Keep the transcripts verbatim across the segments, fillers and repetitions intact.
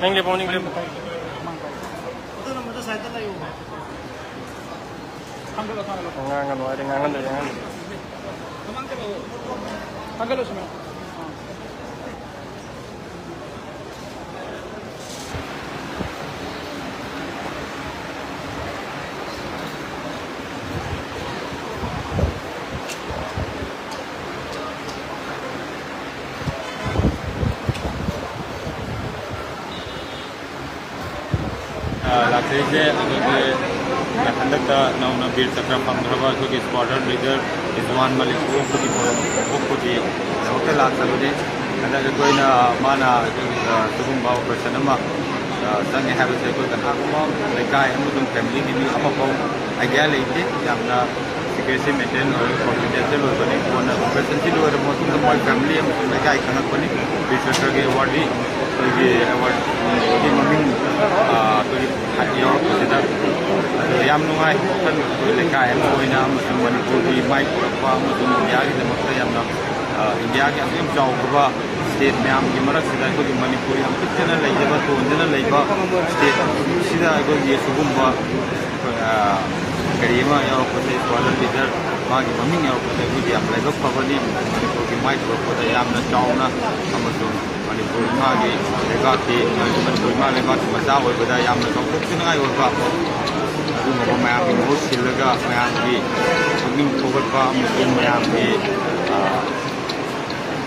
ꯅꯪ ꯂꯦꯞꯄꯣ, ꯅꯪ ꯂꯦꯞꯄꯣ꯫ ꯉꯥꯡꯒꯅꯨ ꯍꯥꯏꯔꯗꯤ ꯉꯥꯡꯍꯟꯗ꯭ꯔꯦ, ꯉꯥꯡꯍꯟꯗ꯭ꯔꯦ꯫ ꯑ, ꯂꯥꯛꯆꯔꯤꯁꯦ ꯑꯩꯈꯣꯏꯒꯤ ꯍꯟꯗꯛꯇ ꯅꯧꯅ ꯕꯤꯔ ꯆꯀ꯭ꯔ ꯐꯪꯈ꯭ꯔꯕ ꯑꯩꯈꯣꯏꯒꯤ squadron leader ꯔꯤꯖꯋꯥꯟ ꯃꯂꯤꯛ ꯑꯣꯛꯄꯒꯤ ꯊꯧꯔꯝ ꯑꯣꯛꯄꯒꯤꯗꯃꯛꯇ ꯂꯥꯛꯆꯕꯅꯤ꯫ ꯍꯟꯗꯛ ꯑꯩꯈꯣꯏꯅ, ꯃꯥꯅ ꯑꯩꯈꯣꯏꯒꯤ, ꯑ, ꯁꯤꯒꯨꯝꯕ operation ꯑꯃ, ꯑ, ꯆꯪꯉꯦ ꯍꯥꯏꯕꯁꯦ ꯑꯩꯈꯣꯏ ꯀꯅꯥꯒꯨꯝꯕ ꯂꯩꯀꯥꯏ ꯑꯃꯁꯨꯡ family ꯒꯤ ꯃꯤ ꯑꯃꯐꯥꯎ idea ꯂꯩꯇꯦ꯫ ꯌꯥꯝꯅ secrecy maintain ꯑꯣꯏꯔꯒ confidential ꯑꯣꯏꯕꯅꯤ꯫ ꯀꯣꯟꯅ operation ꯁꯤ ꯂꯣꯏꯔꯕ ꯃꯇꯨꯡꯗ ꯃꯣꯏ family ꯑꯃꯁꯨꯡ ꯂꯩꯀꯥꯏ ꯈꯪꯉꯛꯄꯅꯤ꯫ ꯕꯤꯔ ꯆꯀ꯭ꯔꯒꯤ award ꯗꯤ ꯑꯩꯈꯣꯏꯒꯤ award ꯒꯤ ꯃꯃꯤꯡ, ꯑ, ꯑꯩꯈꯣꯏꯒꯤ ꯌꯥꯎꯔꯛꯄꯁꯤꯗ ꯑꯗꯣ ꯌꯥꯝ ꯅꯨꯡꯉꯥꯏ꯫ ꯑꯩꯈꯣꯏ ꯂꯩꯀꯥꯏ ꯑꯃ ꯑꯣꯏꯅ ꯑꯃꯁꯨꯡ ꯃꯅꯤꯄꯨꯔꯒꯤ ꯃꯥꯏ ꯄꯨꯔꯛꯄ ꯑꯃꯁꯨꯡ ꯏꯟꯗꯤꯌꯥꯒꯤꯗꯃꯛꯇ ꯌꯥꯝꯅ, ꯑ, ꯏꯟꯗꯤꯌꯥꯒꯤ ꯑꯗꯨꯛ ꯌꯥꯝ ꯆꯥꯎꯈ꯭ꯔꯕ state ꯃꯌꯥꯝꯒꯤ ꯃꯔꯛꯁꯤꯗ ꯑꯩꯈꯣꯏꯒꯤ ꯃꯅꯤꯄꯨꯔ ꯌꯥꯝ ꯄꯤꯛꯇꯅ ꯂꯩꯖꯕ, ꯇꯣꯟꯗꯅ ꯂꯩꯕ state ꯁꯤꯗ ꯑꯩꯈꯣꯏꯒꯤ ꯁꯤꯒꯨꯝꯕ, ꯑ, ꯀꯔꯤ ꯑꯃ ꯌꯥꯎꯔꯛꯄꯁꯦ, squadron leader ꯃꯥꯒꯤ ꯃꯃꯤꯡ ꯌꯥꯎꯔꯛꯄꯁꯦ ꯑꯩꯈꯣꯏꯒꯤ ꯌꯥꯝ ꯂꯥꯏꯕꯛ ꯐꯕꯅꯤ꯫ ꯃꯅꯤꯄꯨꯔꯒꯤ ꯃꯥꯏ ꯄꯨꯔꯛꯄꯗ ꯌꯥꯝꯅ ꯆꯥꯎꯅ ꯑꯃꯁꯨꯡ ꯃꯅꯤꯄꯨꯔ ꯏꯃꯥꯒꯤ ꯂꯩꯕꯥꯛꯀꯤ, ꯃꯅꯤꯄꯨꯔ ꯏꯃꯥ ꯂꯩꯕꯥꯛꯀꯤ ꯃꯆꯥ ꯑꯣꯏꯕꯗ ꯌꯥꯝꯅ ꯆꯥꯎꯊꯣꯛꯆꯅꯤꯡꯉꯥꯏ ꯑꯣꯏꯕ ꯑꯗꯨꯒꯨꯝꯕ ꯃꯌꯥꯝꯒꯤ ꯃꯍꯨꯠ ꯁꯤꯜꯂꯒ ꯃꯌꯥꯝꯒꯤ ꯄꯨꯛꯅꯤꯡ ꯊꯧꯒꯠꯄ ꯑꯃꯁꯨꯡ ꯃꯌꯥꯝꯒꯤ, ꯑ,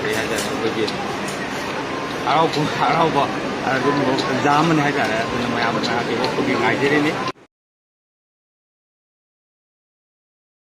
ꯀꯔꯤ ꯍꯥꯏꯇꯥꯔꯦ, ꯑꯩꯈꯣꯏꯒꯤ ꯍꯔꯥꯎ ꯀꯨꯝ-, ꯍꯔꯥꯎꯕ ꯑꯗꯨꯒꯨꯝꯕ ꯇꯟꯖꯥ ꯑꯃꯅꯤ ꯍꯥꯏꯇꯥꯔꯦ꯫ ꯑꯗꯨꯅ ꯃꯌꯥꯝ ꯃꯌꯥꯝꯒꯤ ꯑꯣꯛꯄꯒꯤ ꯉꯥꯏꯖꯔꯤꯅꯤ꯫